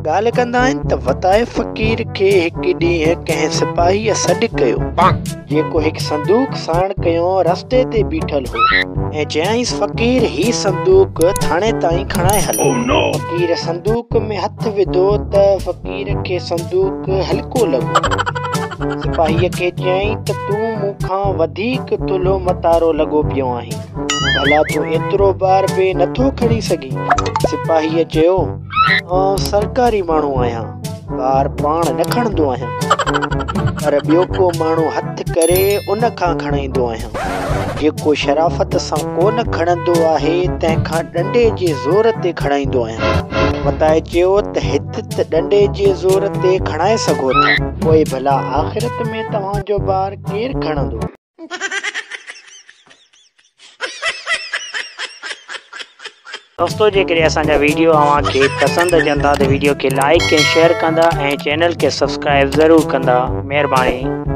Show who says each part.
Speaker 1: ڳالهه ڪندا آهن ته وتائي فقير کي هڪ ڏينهن ڪنهن سپاهيء سڏ ڪيو، جيڪو هڪ صندوق ساڻ ڪيو رستي تي بيٺل هو ۽ چيائينس فقير هي صندوق ٿاڻي تائين کڻائي هل. فقير صندوق ۾ هٿ وڌو ته فقير کي صندوق هلڪو لڳو. سپاهيء کي چيائين ته تون مون کان وڌيڪ ٿلهو متارو لڳو پيو آهين، ڀلا تون ايترو بار به نٿو کڻي سگهين؟ سپاهيء چيو. آئون سرڪاري ماڻهو آهيان، بار پاڻ نه کڻندو آهيان، پر ٻيو ڪو ماڻهو هٿ ڪري ان کان کڻائيندو آهيان. جيڪو شرافت سان ڪو نه کڻندو آهي، تنهن کان ڏنڊي جي زور تي کڻائيندو آهيان. وتائي چيو ته هت ته ڏنڊي جي زور تي کڻائي سگهو ٿا، پوء ڀلا آخرت ۾ توهان جو بار ڪير کڻندو؟
Speaker 2: دوستو جيڪڏهن اسان جا ويڊيو اوهان کي پسند اچن ٿا ته ويڊيو کي لائيڪ ۽ شيئر ڪندا ۽ چينل کي سبسڪرائيب ضرور ڪندا مهرباني.